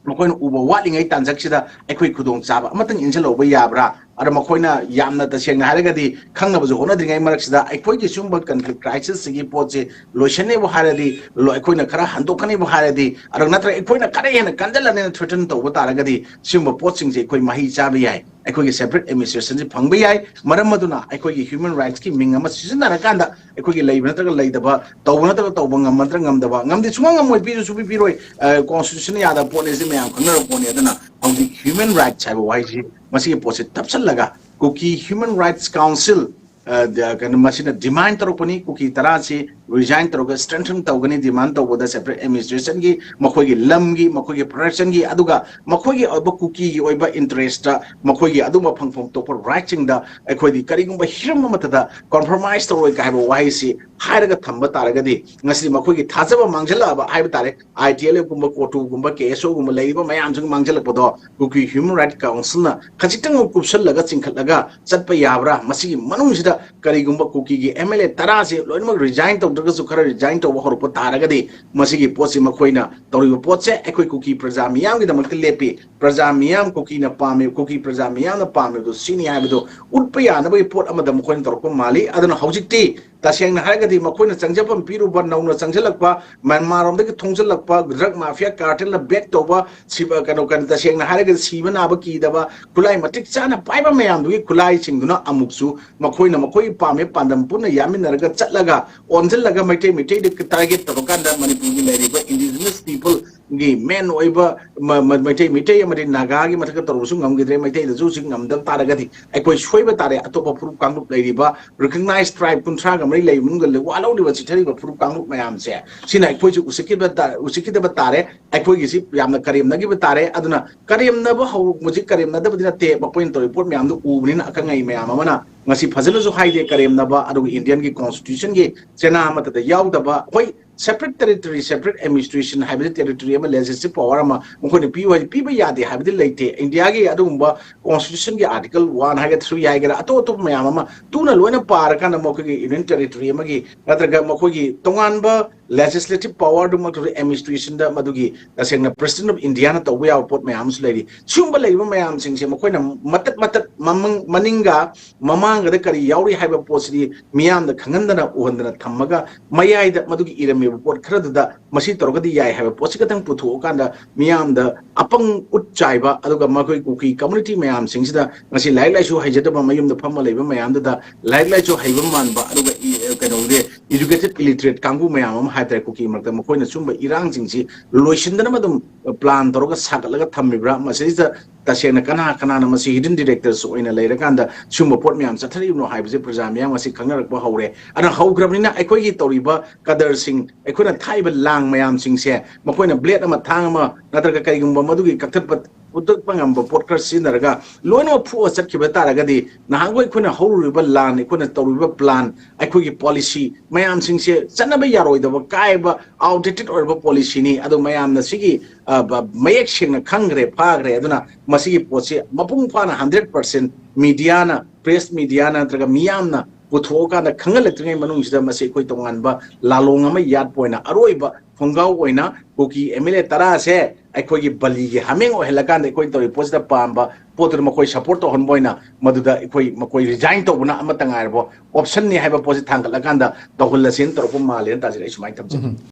ꯃꯈꯣꯏꯅ ꯎꯕ ꯋꯥꯠꯂꯤꯉꯩ ꯇꯥꯟꯖꯛꯁꯤꯗ ꯑꯩꯈꯣꯏ ꯈꯨꯗꯣꯡꯆꯥꯕ ꯑꯃꯇꯪ ꯏꯟꯁꯤꯜꯍꯧꯕ ꯌꯥꯕ꯭ꯔꯥ? ꯑꯗ ꯃꯈꯣꯏꯅ ꯌꯥꯝꯅ ꯇꯁꯦꯡꯅ ꯍꯥꯏꯔꯒꯗꯤ ꯈꯪꯅꯕꯁꯨ ꯍꯣꯠꯅꯗ꯭ꯔꯤꯉꯩ ꯃꯔꯛꯁꯤꯗ ꯑꯩꯈꯣꯏꯒꯤ ꯁꯤꯒꯨꯝꯕ conflict crisisꯁꯤꯒꯤ ꯄꯣꯠꯁꯤ ꯂꯣꯏꯁꯟꯅꯦꯕꯨ ꯍꯥꯏꯔꯗꯤ, ꯂꯣ-, ꯑꯩꯈꯣꯏꯅ ꯈꯔ ꯍꯟꯗꯣꯛꯀꯅꯤꯕꯨ ꯍꯥꯏꯔꯗꯤ, ꯑꯗꯨ ꯅꯠꯇ꯭ꯔꯒ ꯑꯩꯈꯣꯏꯅ ꯈꯔ ꯍꯦꯟꯅ ꯀꯟꯖꯜꯂꯅꯦꯅ threaten ꯇꯧꯕ ꯇꯥꯔꯒꯗꯤ ꯁꯤꯒꯨꯝꯕ ꯄꯣꯠꯁꯤꯡꯁꯦ ꯑꯩꯈꯣꯏ ꯃꯍꯩ ꯆꯥꯕ ꯌꯥꯏ, ꯑꯩꯈꯣꯏꯒꯤ separate administrationꯁꯤ ꯐꯪꯕ ꯌꯥꯏ꯫ ꯃꯔꯝ ꯑꯗꯨꯅ ꯑꯩꯈꯣꯏꯒꯤ human rightsꯀꯤ ꯃꯤꯡ ꯑꯃ ꯁꯤꯖꯤꯟꯅꯔꯀꯥꯟꯗ ꯑꯩꯈꯣꯏꯒꯤ ꯂꯩꯕ ꯅꯠꯇ꯭ꯔꯒ ꯂꯩꯇꯕ, ꯇꯧꯕ ꯅꯠꯇ꯭ꯔꯒ ꯇꯧꯕ, ꯉꯝꯕ ꯅꯠꯇ꯭ꯔꯒ ꯉꯝꯗꯕ, ꯉꯝꯗꯤ ꯁꯨꯡꯉꯝ ꯉꯝꯃꯣꯏ, ꯄꯤꯁꯨ ꯁꯨꯡꯄꯤ ꯄꯤꯔꯣꯏ, ꯑ, constitution ꯌꯥꯗꯕ ꯄꯣꯠꯅꯤ, ꯁꯤ ꯃꯌꯥꯝ ꯈꯪꯅꯔꯕ ꯄꯣꯠꯅꯤ꯫ ꯑꯗꯨꯅ ꯍꯧꯖꯤꯛ human rights ꯍꯥꯏꯕ ꯋꯥꯍꯩꯁꯤ ꯃꯁꯤꯒꯤ ꯄꯣꯠꯁꯤ ꯇꯞꯁꯜꯂꯒ Kuki Human Rights Council, ꯑ, ꯗ-, ꯀꯩꯅꯣ, ꯃꯁꯤꯅ demand ꯇꯧꯔꯛꯄꯅꯤ꯫ ꯀꯨꯀꯤ ꯇꯔꯥꯁꯤ resign ꯇꯧꯔꯒ strengthen ꯇꯧꯒꯅꯤ demand ꯇꯧꯕꯗ separate administrationꯒꯤ, ꯃꯈꯣꯏꯒꯤ ꯂꯝꯒꯤ, ꯃꯈꯣꯏꯒꯤ productionꯒꯤ, ꯑꯗꯨꯒ ꯃꯈꯣꯏꯒꯤ ꯑꯣꯏꯕ ꯀꯨꯀꯤꯒꯤ ꯑꯣꯏꯕ interestꯇ ꯃꯈꯣꯏꯒꯤ ꯑꯗꯨꯝꯕ ꯐꯪꯐꯝ ꯊꯣꯛꯄ rightꯁꯤꯡꯗ ꯑꯩꯈꯣꯏꯗꯤ ꯀꯔꯤꯒꯨꯝꯕ ꯍꯤꯔꯝ ꯑꯃꯠꯇꯗ compromise ꯇꯧꯔꯣꯏ ꯀꯥꯏ ꯍꯥꯏꯕ ꯋꯥꯍꯩꯁꯤ ꯍꯥꯏꯔꯒ ꯊꯝꯕ ꯇꯥꯔꯒꯗꯤ ꯉꯁꯤꯗꯤ ꯃꯈꯣꯏꯒꯤ ꯊꯥꯖꯕ ꯃꯥꯡꯁꯤꯜꯂꯛꯑꯕ ꯍꯥꯏꯕ ꯇꯥꯔꯦ꯫ ITLFꯀꯨꯝꯕ, ꯀꯣꯇꯨꯒꯨꯝꯕ, KSOꯒꯨꯝꯕ ꯂꯩꯔꯤꯕ ꯃꯌꯥꯝꯁꯤꯡ ꯃꯥꯡꯁꯤꯜꯂꯛꯄꯗꯣ Kuki Human Rights Councilꯅ ꯈꯖꯤꯛꯇꯪ ꯀꯨꯞꯁꯜꯂꯒ ꯆꯤꯡꯈꯠꯂꯒ ꯆꯠꯄ ꯌꯥꯕ꯭ꯔꯥ? ꯃꯁꯤꯒꯤ ꯃꯅꯨꯡꯁꯤꯗ ꯀꯔꯤꯒꯨꯝꯕ ꯀꯨꯀꯤꯒꯤ MLA ꯇꯔꯥꯁꯦ ꯂꯣꯏꯅꯃꯛ resign ꯇꯧꯗ꯭ꯔꯒꯁꯨ ꯈꯔ resign ꯇꯧꯕ ꯍꯧꯔꯛꯄ ꯇꯥꯔꯒꯗꯤ ꯃꯁꯤꯒꯤ ꯄꯣꯠꯁꯤ ꯃꯈꯣꯏꯅ ꯇꯧꯔꯤꯕ ꯄꯣꯠꯁꯦ ꯑꯩꯈꯣꯏ ꯀꯨꯀꯤ ꯄ꯭ꯔꯖꯥ ꯃꯤꯌꯥꯝꯒꯤꯗꯃꯛꯇ ꯂꯦꯞꯄꯤ, ꯄ꯭ꯔꯖꯥ ꯃꯤꯌꯥꯝ ꯀꯨꯀꯤꯅ ꯄꯥꯝꯃꯤ, ꯀꯨꯀꯤ ꯄ꯭ꯔꯖꯥ ꯃꯤꯌꯥꯝꯅ ꯄꯥꯝꯃꯤꯕꯗꯨ ꯁꯤꯅꯤ ꯍꯥꯏꯕꯗꯨ ꯎꯠꯄ ꯌꯥꯅꯕꯒꯤ ꯄꯣꯠ ꯑꯃꯗ ꯃꯈꯣꯏꯅ ꯇꯧꯔꯛꯄ ꯃꯥꯜꯂꯤ꯫ ꯑꯗꯨꯅ ꯍꯧꯖꯤꯛꯇꯤ ꯇꯁꯦꯡꯅ ꯍꯥꯏꯔꯒꯗꯤ ꯃꯈꯣꯏꯅ ꯆꯪꯖꯐꯝ ꯄꯤꯔꯨꯕ, ꯅꯧꯅ ꯆꯪꯁꯤꯜꯂꯛꯄ, ꯃ꯭ꯌꯥꯟꯃꯥꯔ ꯔꯣꯝꯗꯒꯤ ꯊꯣꯡꯖꯤꯜꯂꯛꯄ ꯗ꯭ꯔꯒ ꯃꯥꯐꯤꯌꯥ ꯀꯥꯔꯇꯦꯜꯅ ꯕꯦꯛ ꯇꯧꯕ, ꯁꯤꯕ, ꯀꯩꯅꯣ, ꯀꯩꯅꯣ, ꯇꯁꯦꯡꯅ ꯍꯥꯏꯔꯒꯗꯤ ꯁꯤꯕ ꯅꯥꯕ ꯀꯤꯗꯕ, ꯈꯨꯠꯂꯥꯏ ꯃꯇꯤꯛ ꯆꯥꯅ ꯄꯥꯏꯕ ꯃꯌꯥꯝꯗꯨꯒꯤ ꯈꯨꯠꯂꯥꯏꯁꯤꯡꯗꯨꯅ ꯑꯃꯨꯛꯁꯨ ꯃꯈꯣꯏꯅ ꯃꯈꯣꯏꯒꯤ ꯄꯥꯝꯃꯤ ꯄꯥꯟꯗꯝ ꯄꯨꯟꯅ ꯌꯥꯃꯤꯟꯅꯔꯒ ꯆꯠꯂꯒ ꯑꯣꯟꯁꯤꯜꯂꯒ ꯃꯩꯇꯩ ꯃꯩꯇꯩꯗ ꯇꯥꯔꯒꯦꯠ ꯇꯧꯔꯀꯥꯟꯗ ꯃꯅꯤꯄꯨꯔꯒꯤ ꯂꯩꯔꯤꯕ indigenous people ꯒꯤ ꯃꯦꯟ ꯑꯣꯏꯕ ꯃ-, ꯃ-, ꯃꯩꯇꯩ, ꯃꯩꯇꯩ ꯑꯃꯗꯤ ꯅꯥꯒꯥꯒꯤ ꯃꯊꯛꯇ ꯇꯧꯔꯨꯕꯁꯨ ꯉꯝꯈꯤꯗ꯭ꯔꯦ꯫ ꯃꯩꯇꯩꯗꯁꯨ ꯍꯧꯖꯤꯛ ꯉꯝꯗꯕ ꯇꯥꯔꯒꯗꯤ ꯑꯩꯈꯣꯏ ꯁꯣꯏꯕ ꯇꯥꯔꯦ꯫ ꯑꯇꯣꯞꯄ ꯐꯨꯔꯨꯞ ꯀꯥꯡꯂꯨꯞ ꯂꯩꯔꯤꯕ recognized tribe ꯀꯨꯟꯊ꯭ꯔꯥꯒ ꯃꯔꯤ ꯂꯩꯕ ꯃꯅꯨꯡꯗ ꯋꯥ ꯂꯧꯔꯤꯕ, ꯆꯤꯊꯔꯤꯕ ꯐꯨꯔꯨꯞ ꯀꯥꯡꯂꯨꯞ ꯃꯌꯥꯝꯁꯦ, ꯁꯤꯅ ꯑꯩꯈꯣꯏꯁꯨ ꯎꯁꯤꯠꯈꯤꯕ ꯇꯥ-, ꯎꯁꯤꯠꯈꯤꯗꯕ ꯇꯥꯔꯦ꯫ ꯑꯩꯈꯣꯏꯒꯤꯁꯤ ꯌꯥꯝꯅ ꯀꯔꯦꯝꯅꯈꯤꯕ ꯇꯥꯔꯦ꯫ ꯑꯗꯨꯅ ꯀꯔꯦꯝꯅꯕ ꯍꯧ-, ꯍꯧꯖꯤꯛ ꯀꯔꯦꯝꯅꯗꯕꯗꯤ ꯅꯠꯇꯦ, ꯃꯈꯣꯏꯅ ꯇꯧꯔꯤꯕ ꯄꯣꯠ ꯃꯌꯥꯝꯗꯨ ꯎꯕꯅꯤꯅ ꯑꯈꯪ ꯑꯍꯩ ꯃꯌꯥꯝ ꯑꯃꯅ ꯉꯁꯤ ꯐꯖꯅꯁꯨ ꯍꯥꯏꯗꯦ ꯀꯔꯦꯝꯅꯕ꯫ ꯑꯗꯨꯒ Indian ꯒꯤ constitution ꯒꯤ ꯆꯦꯅꯥ ꯑꯃꯠꯇꯗ ꯌꯥꯎꯗꯕ, ꯍꯣꯏ, separate territory, separate administration ꯍꯥꯏꯕꯗꯤ territory ꯑꯃ, legislative power ꯑꯃ ꯃꯈꯣꯏꯅ ꯄꯤꯌꯨ ꯍꯥꯏꯗꯤ ꯄꯤꯕ ꯌꯥꯗꯦ ꯍꯥꯏꯕꯗꯤ ꯂꯩꯇꯦ꯫ India ꯒꯤ ꯑꯗꯨꯒꯨꯝꯕ constitution ꯒꯤ article one ꯍꯥꯏꯒꯦꯔꯥ, three ꯍꯥꯏꯒꯦꯔꯥ, ꯑꯇꯣꯞ ꯑꯇꯣꯞꯄ ꯃꯌꯥꯝ ꯑꯃ ꯇꯨꯅ ꯂꯣꯏꯅ ꯄꯥꯔꯀꯥꯟꯗ ꯃꯈꯣꯏꯒꯤ union territory ꯑꯃꯒꯤ ꯅꯠꯇ꯭ꯔꯒ ꯃꯈꯣꯏꯒꯤ ꯇꯣꯉꯥꯟꯕ legislative power ꯗꯨꯃꯛꯇ administration ꯗ ꯃꯗꯨꯒꯤ ꯇꯁꯦꯡꯅ President of India ꯅ ꯇꯧꯕ ꯌꯥꯕ ꯄꯣꯠ ꯃꯌꯥꯝ ꯑꯃꯁꯨ ꯂꯩꯔꯤ꯫ ꯁꯤꯒꯨꯝꯕ ꯂꯩꯔꯤꯕ ꯃꯌꯥꯝꯁꯤꯡꯁꯦ ꯃꯈꯣꯏꯅ ꯃꯇꯠ ꯃꯇꯠ ꯃꯃꯪ-, ꯃꯅꯤꯡꯒ ꯃꯃꯥꯡꯒꯗ ꯀꯔꯤ ꯌꯥꯎꯔꯤ ꯍꯥꯏꯕ ꯄꯣꯠꯁꯤꯗꯤ ꯃꯤꯌꯥꯝꯗ ꯈꯪꯍꯟꯗꯅ ꯎꯍꯟꯗꯅ ꯊꯝꯃꯒ ꯃꯌꯥꯏꯗ ꯃꯗꯨꯒꯤ ꯏꯔꯝꯃꯤꯕ ꯄꯣꯠ ꯈꯔꯗꯨꯗ ꯃꯁꯤ ꯇꯧꯔꯒꯗꯤ ꯌꯥꯏ ꯍꯥꯏꯕ ꯄꯣꯠꯁꯤ ꯈꯛꯇꯪ ꯄꯨꯊꯣꯛꯑꯀꯥꯟꯗ ꯃꯤꯌꯥꯝꯗ ꯑꯄꯪ ꯎꯠ ꯆꯥꯏꯕ, ꯑꯗꯨꯒ ꯃꯈꯣꯏ ꯀꯨꯀꯤ community ꯃꯌꯥꯝꯁꯤꯡꯁꯤꯗ ꯉꯁꯤ ꯂꯥꯏꯔꯤꯛ ꯂꯥꯏꯁꯨ ꯍꯩꯖꯗꯕ ꯃꯌꯨꯝꯗ ꯐꯝꯃ ꯂꯩꯕ ꯃꯌꯥꯝꯗꯨꯗ ꯂꯥꯏꯔꯤꯛ ꯂꯥꯏꯁꯨ ꯍꯩꯕ ꯃꯥꯟꯕ, ꯑꯗꯨꯒ ꯏ-, ꯀꯩꯅꯣꯒꯤ educated illiterate ꯀꯥꯡꯕꯨ ꯃꯌꯥꯝ ꯑꯃ ꯍꯥꯏꯇꯥꯔꯦ, ꯀꯨꯀꯤ ꯃꯔꯛꯇ ꯃꯈꯣꯏꯅ ꯁꯨꯝꯕ ꯏꯔꯥꯡꯁꯤꯡꯁꯤ ꯂꯣꯏꯁꯤꯟꯗꯅꯕ ꯑꯗꯨꯝ plan ꯇꯧꯔꯒ ꯁꯥꯒꯠꯂꯒ ꯊꯝꯃꯤꯕ꯭ꯔꯥ? ꯃꯁꯤꯗꯩꯁꯤꯗ ꯇꯁꯦꯡꯅ ꯀꯅꯥ ꯀꯅꯥꯅ ꯃꯁꯤ hidden directors ꯑꯣꯏꯅ ꯂꯩꯔꯀꯥꯟꯗ ꯁꯤꯒꯨꯝꯕ ꯄꯣꯠ ꯃꯌꯥꯝ ꯆꯠꯊꯔꯤꯕꯅꯣ ꯍꯥꯏꯕꯁꯦ ꯄ꯭ꯔꯖꯥ ꯃꯤꯌꯥꯝ ꯉꯁꯤ ꯈꯪꯅꯔꯛꯄ ꯍꯧꯔꯦ꯫ ꯑꯗꯨꯅ ꯍꯧꯈ꯭ꯔꯕꯅꯤꯅ ꯑꯩꯈꯣꯏꯒꯤ ꯇꯧꯔꯤꯕ ꯀꯗꯔꯁꯤꯡ, ꯑꯩꯈꯣꯏꯅ ꯊꯥꯛꯏꯕ ꯂꯥꯡ ꯃꯌꯥꯝꯁꯤꯡꯁꯦ ꯃꯈꯣꯏꯅ blade ꯑꯃ, ꯊꯥꯡ ꯑꯃ ꯅꯠꯇ꯭ꯔꯒ ꯀꯔꯤꯒꯨꯝꯕ ꯃꯗꯨꯒꯤ ꯀꯛꯊꯠꯄ, ꯐꯨꯠꯇꯠꯄ ꯉꯝꯕ ꯄꯣꯠ ꯈꯔ ꯁꯤꯖꯤꯟꯅꯔꯒ ꯂꯣꯏꯅꯃꯛ ꯐꯨꯛꯑ ꯆꯠꯈꯤꯕ ꯇꯥꯔꯒꯗꯤ ꯅꯍꯥꯟꯈꯣꯏ ꯑꯩꯈꯣꯏꯅ ꯍꯧꯔꯨꯔꯤꯕ ꯂꯥꯟ, ꯑꯩꯈꯣꯏꯅ ꯇꯧꯔꯨꯔꯤꯕ plan, ꯑꯩꯈꯣꯏꯒꯤ policy ꯃꯌꯥꯝꯁꯤꯡꯁꯦ ꯆꯠꯅꯕ ꯌꯥꯔꯣꯏꯗꯕ, ꯀꯥꯏꯕ, outdated ꯑꯣꯏꯔꯕ policy ꯅꯤ꯫ ꯑꯗꯣ ꯃꯌꯥꯝꯅ ꯁꯤꯒꯤ, ꯑ, ꯕ-, ꯃꯌꯦꯛ ꯁꯦꯡꯅ ꯈꯪꯈ꯭ꯔꯦ, ꯐꯥꯈ꯭ꯔꯦ꯫ ꯑꯗꯨꯅ ꯃꯁꯤꯒꯤ ꯄꯣꯠꯁꯤ ꯃꯄꯨꯡ ꯐꯥꯅ hundred percent media ꯅ, press media ꯅ ꯅꯠꯇ꯭ꯔꯒ ꯃꯤꯌꯥꯝꯅ ꯄꯨꯊꯣꯛꯑꯀꯥꯟꯗ ꯈꯪꯍꯜꯂꯛꯇ꯭ꯔꯤꯉꯩ ꯃꯅꯨꯡꯁꯤꯗ ꯃꯁꯤ ꯑꯩꯈꯣꯏ ꯇꯣꯉꯥꯟꯕ ꯂꯥꯂꯣꯡ ꯑꯃ ꯌꯥꯠꯄ ꯑꯣꯏꯅ ꯑꯔꯣꯏꯕ ꯈꯣꯡꯒꯥꯎ ꯑꯣꯏꯅ ꯀꯨꯀꯤ ꯑꯦꯝ ꯑꯦꯜ ꯑꯦ ꯇꯔꯥꯁꯦ ꯑꯩꯈꯣꯏꯒꯤ ꯕꯂꯤꯒꯤ ꯍꯥꯃꯦꯡ ꯑꯣꯏꯍꯜꯂꯀꯥꯟꯗ ꯑꯩꯈꯣꯏꯅ ꯇꯧꯔꯤꯕ ꯄꯣꯠꯁꯤꯗ ꯄꯥꯝꯕ ꯄꯣꯠꯇꯨꯗ ꯃꯈꯣꯏ ꯁꯄꯣꯔꯠ ꯇꯧꯍꯟꯕ ꯑꯣꯏꯅ ꯃꯗꯨꯗ ꯑꯩꯈꯣꯏ ꯃꯈꯣꯏ ꯔꯤꯖꯥꯏꯟ ꯇꯧꯕꯅ ꯑꯃꯠꯇ ꯉꯥꯏꯔꯕ ꯑꯣꯞꯁꯟꯅꯤ ꯍꯥꯏꯕ ꯄꯣꯠꯁꯤ ꯊꯥꯡꯒꯠꯂꯀꯥꯟꯗ ꯇꯧꯍꯜꯂꯁꯦꯅ ꯇꯧꯔꯛꯄ ꯃꯥꯜꯂꯦꯅ ꯇꯥꯖꯔꯦ꯫ ꯑꯩ ꯁꯨꯃꯥꯏꯅ ꯊꯝꯖꯒꯦ꯫